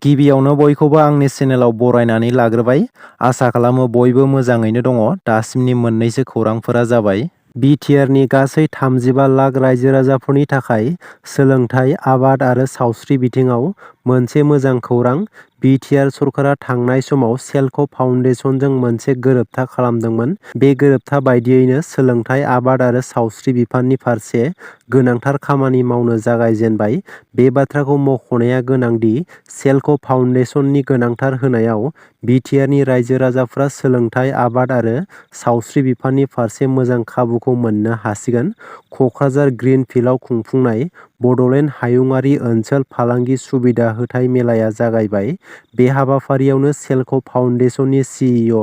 गिबियावनो बयखौबो आंनि चेनेलाव बरायनानै लाग्रोबाय। आसा खालामो बयबो मोजाङैनो दङ। दासिमनि मोननैसो खौरांफोरा जाबाय बिटिआरनि गासै 35 लाख रायजो राजाफोरनि थाखाय सोलोंथाइ, आबाद आरो सावस्रि बिथिङाव मोनसे मोजां खौरां। बिटिआर सरकारा थांनाय समाव सेल्क' फाउन्डेसनजों मोनसे गोरोबथा खालामदोंमोन। बे गोरोबथा बायदियैनो सोलोंथाइ, आबाद आरो सावस्रि बिफाननि फारसे गोनांथार खामानि मावनो जागायजेनबाय। बे बाथ्राखौ मख'नाया गोनांदि सेल्क' फाउन्डेसननि गोनांथार होनायाव बिटिआरनि रायजो राजाफ्रा सोलोंथाइ, आबाद आरो सावस्रि बिफाननि फारसे मोजां खाबुखौ मोननो हासिगोन। क'क्राझार ग्रीन फिल्डआव खुंफुंनाय बड'लेण्ड हायुंआरि ओनसोल फालांगि सुबिदा होथाय मेलाया जागायबाय। बे हाबाफारियावनो सेल्क' फाउन्डेसननि सिइअ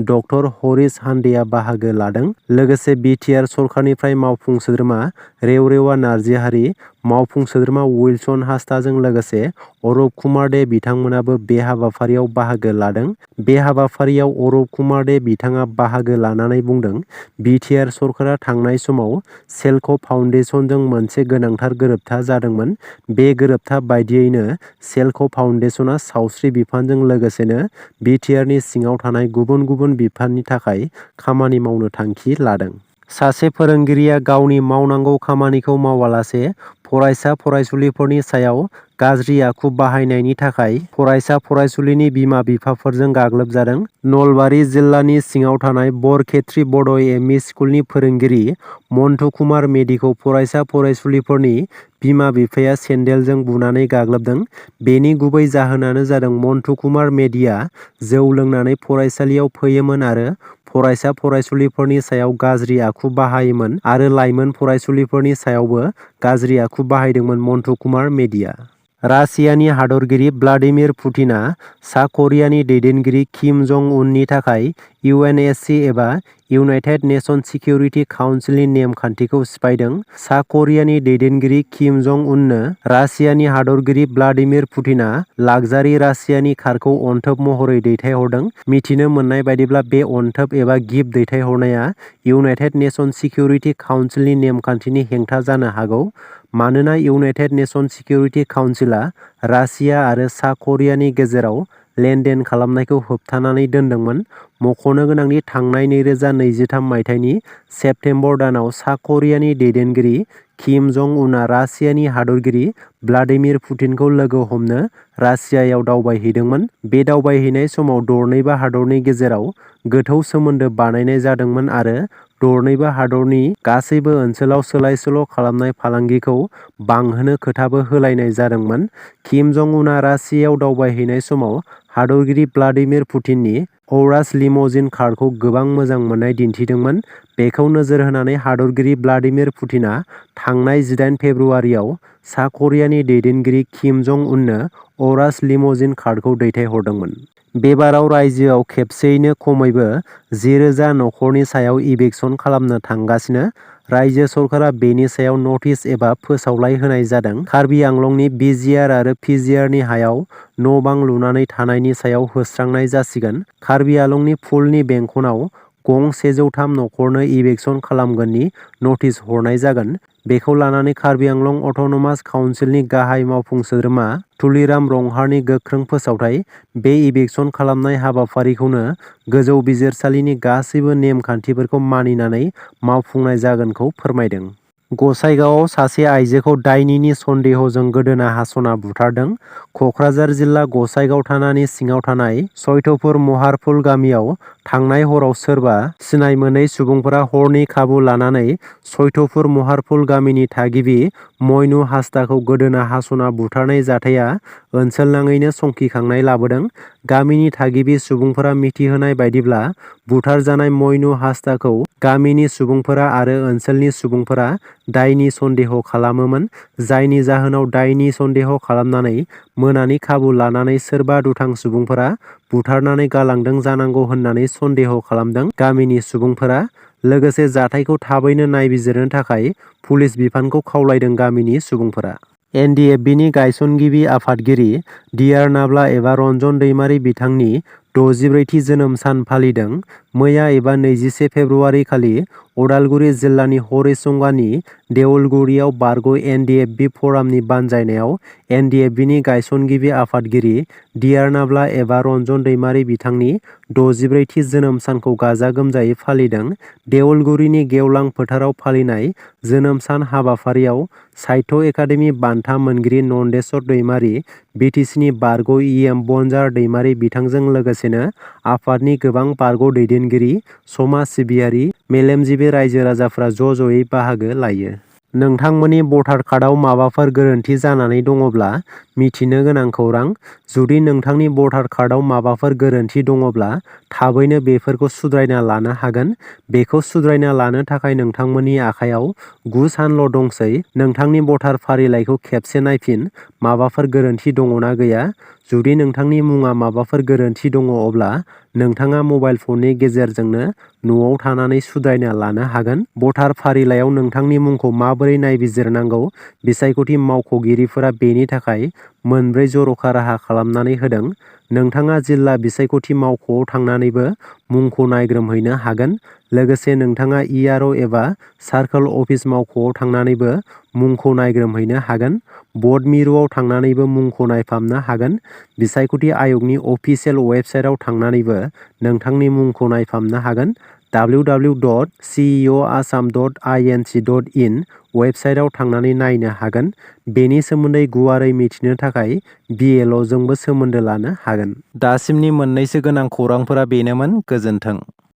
डक्टर हरीश हान्डेआ बाहागो लादों। लोगोसे बिटिआर सरकारनिफ्राय मावफुं सोद्रोमा रेवरेवा नार्जिहारि, मावफुं सोद्रोमा उइलसन हासदाजों लोगोसे अरुप कुमार दे बिथांमोनाबो बे हाबाफारियाव बाहागो लादों। बे हाबाफारियाव अरुप कुमार दे बिथाङा बाहागो लानानै बुंदों, बिटिआर सरकारा थांनाय समाव सेल्क' फाउन्डेसनजों मोनसे गोनांथार गोरोबथा जादोंमोन। बे गोरोबथा बायदियैनो सेल्क' फाउन्डेसनआ सावस्रि बिफानजों लोगोसेनो बिटिआरनि सिङाव थानाय गुबुन गुबुन बिफाननि थाखाय खामानि मावनो थांखि लादों। सासे फोरोंगिरिया गावनि मावनांगौ खामानिखौ मावालासे फरायसा फरायसुलिफोरनि सायाव गाज्रि आखु बाहायनायनि थाखाय फरायसा फरायसुलिनि बिमा बिफाफोरजों गाग्लोबजादों। नलबारि जिल्लानि सिङाव थानाय बरखेत्री बड' एमइ स्कुलनि फोरोंगिरि मन्टु कुमार मेधिखौ फरायसा फरायसुलिफोरनि बिमा बिफाया सेन्देलजों बुनानै गाग्लोबदों। बेनि गुबै जाहोनानो जादों मन्टु कुमार मेधिआ जौ लोंनानै फरायसालियाव फैयोमोन आरो फरायसा फरायसुलिफोरनि सायाव गाज्रि आखु बाहायोमोन आरो लाइमोन फरायसुलिफोरनि सायावबो गाज्रि आखु बाहायदोंमोन मन्टु कुमार मेधिआ। रासियानि हादरगिरि भ्लादिमिर पुतिना सा करियानि दैदेनगिरि किम जं उननि थाखाय इउएनएससि एबा इउनाइटेड नेशन सिकिउरिटि काउन्सिलनि नेम-खान्थिखौ सिफायदों। सा करियानि दैदेनगिरि किम जं उननो रासियानि हादरगिरि भ्लादिमिर पुतिना लाक्जारि रासियानि कारखौ अनथोब महरै दैथायहरदों। मिथिनो मोननाय बायदिब्ला बे अनथोब एबा गिफ्ट दैथायहरनाया इउनाइटेड नेशन सिकिउरिटि काउन्सिलनि नेम-खान्थिनि हेंथा जानो हागौ, मानोना इउनाइटेड नेशन सिकिउरिटि काउन्सिलआ रासिया आरो सा करियानि गेजेराव लेनदेन खालामनायखौ होबथानानै दोनदोंमोन। मख'नो गोनांदि थांनाय 2023 मायथाइनि सेप्तेम्बर दानाव सा करियानि दैदेनगिरि किम जं उनआ रासियानि हादरगिरि भ्लादिमिर पुतिनखौ लोगो हमनो रासियायाव दावबायहैदोंमोन। बे दावबायहैनाय समाव दरनैबो हादरनि गेजेराव गोथौ सोमोन्दो बानायनाय जादोंमोन आरो दरनैबो हादरनि गासैबो ओनसोलाव सोलाय-सोल' खालामनाय फालांगिखौ बांहोनो खोथाबो होलायनाय जादोंमोन। किम जं उनआ रासियायाव दावबायहैनाय समाव हादरगिरि भ्लादिमिर पुतिननि औरास लिम'जिन कारखौ गोबां मोजां मोननाय दिन्थिदोंमोन। बेखौ नोजोर होनानै हादरगिरि भ्लादिमिर पुतिना थांनाय 18 फेब्रुआरियाव सा करियानि दैदेनगिरि किम जं उननो औरास लिम'जिन कारखौ दैथायहरदोंमोन। बेबाराव रायजोआव खेबसेयैनो खमैबो 10,000 नखरनि सायाव इभिक्सन खालामनो थांगासिनो। रायजो सरकारा बेनि सायाव नटिस एबा फोसावलाइ होनाय जादों। कार्बि आंलंनि बिजिआर आरो फिजिआरनि हायाव न'-बां लुनानै थानायनि सायाव होस्रांनाय जासिगोन। कार्बि आंलंनि फुलनि बेंखनाव गं 103 नखरनो इभिक्सन खालामगोननि नटिस हरनाय जागोन। बेखौ लानानै कार्बि आंलं अट'नमास काउन्सिलनि गाहाय मावफुं सोद्रोमा तुलिराम रंहारनि गोख्रों फोसावथाय। बे इभिक्सन खालामनाय हाबाफारिखौनो गोजौ बिजिरसालिनि गासैबो नेम-खान्थिफोरखौ मानिनानै मावफुंनाय जागोनखौ फोरमायदों। गसाइगावआव सासे आइजोखौ दायनिनि सन्देहजों गोदोना हास'ना बुथारदों। क'क्राझार जिल्ला गसाइगाव थानानि सिङाव थानाय सयथपुर महारफुल गामियाव थांनाय हराव सोरबा सिनाय मोनै सुबुंफोरा हरनि खाबु लानानै सयथपुर महारफुल गामिनि थागिबि मयनु हासदाखौ गोदोना हास'ना बुथारनाय जाथाया ओनसोलनाङैनो संखिखांनाय लाबोदों। गामिनि थागिबि सुबुंफोरा मिथिहोनाय बायदिब्ला बुथारजानाय मयनु हासदाखौ गामिनि सुबुंफोरा आरो ओनसोलनि सुबुंफोरा दायनि सन्देह खालामोमोन, जायनि जाहोनाव दायनि सन्देह खालामनानै मोनानि खाबु लानानै सोरबा दुथां सुबुंफोरा बुथारनानै गालांदों जानांगौ होननानै सन्देह खालामदों गामिनि सुबुंफोरा। लोगोसे जाथायखौ थाबैनो नायबिजिरनो थाखाय पुलिस बिफानखौ खावलायदों गामिनि सुबुंफोरा। एनडिएफबिनि गायसनगिरि आफादगिरि डिआर नाब्ला एबा रन्जन दैमारि बिथांनि 64थि जोनोम सान फालिदों। मैया एबा 21 फेब्रुआरि खालि उदालगुरि जिल्लानि हरिसिंगानि देउलगुरियाव बारग' एनडिएफबि फरामनि बानजायनायाव एनडिएफबिनि गायसनगिरि आफादगिरि दियारनाब्ला एबा रन्जन दैमारि बिथांनि 64थि जोनोम सानखौ गाजा गोमजायै फालिदों। देउलगुरिनि गेवलां फोथाराव फालिनाय जोनोम सान हाबाफारियाव साहित्य एकाडेमि बान्था मोनगिरि नन्देस्वर दैमारि, बिटिसिनि बारग' इएम बनजार दैमारि बिथांजों लोगोसेनो आफादनि गोबां बारग' दैदेनगिरि, समाज सिबियारि, मेलेमजिबि रायजो राजाफ्रा ज'ज'यै बाहागो लायो। नोंथांमोननि भटार कार्डआव माबाफोर गोरोन्थि जानानै दङब्ला मिथिनो गोनां खौरां। जुदि नोंथांनि भटार कार्डआव माबाफोर गोरोन्थि दङब्ला थाबैनो बेफोरखौ सुद्रायना लानो हागोन। बेखौ सुद्रायना लानो थाखाय नोंथांमोननि आखायाव 9 सानल' दंसै। नोंथांनि भटार फारिलाइखौ खेबसे नायफिन। माबाफोर गोरोन्थि दङना गैया? जुदि नोंथांनि मुङा माबाफोर गोरोन्थि दङ अब्ला नोंथाङा मबाइल फननि गेजेरजोंनो न'आव थानानै सुद्रायना लानो हागोन। भटार फारिलाइयाव नोंथांनि मुंखौ माबोरै नायबिजिरनांगौ? बिसायख'थि मावख'गिरिफोरा बेनि थाखाय मोनब्रै जर'खा राहा खालामनानै होदों। नोंथाङा जिल्ला बिसायख'थि मावख'आव थांनानैबो मुंखौ नायग्रोमहैनो हागोन। लोगोसे नोंथाङा इआरअ एबा सार्कोल अफिस मावख'आव थांनानैबो मुंखौ नायग्रोमहैनो हागोन। भट मिरुआव थांनानैबो मुंखौ नायफामनो हागोन। बिसायख'थि आय'गनि अफिसियेल वेबसाइटआव थांनानैबो नोंथांनि मुंखौ नायफामनो हागोन। www.ceoasam.inc.in वेबसाइटआव थांनानै नायनो हागोन। बेनि सोमोन्दै गुवारै मिथिनो थाखाय BLOजोंबो सोमोन्दो लानो हागोन। दासिमनि मोननैसो गोनां खौरांफोरा बेनोमोन। गोजोन्थों।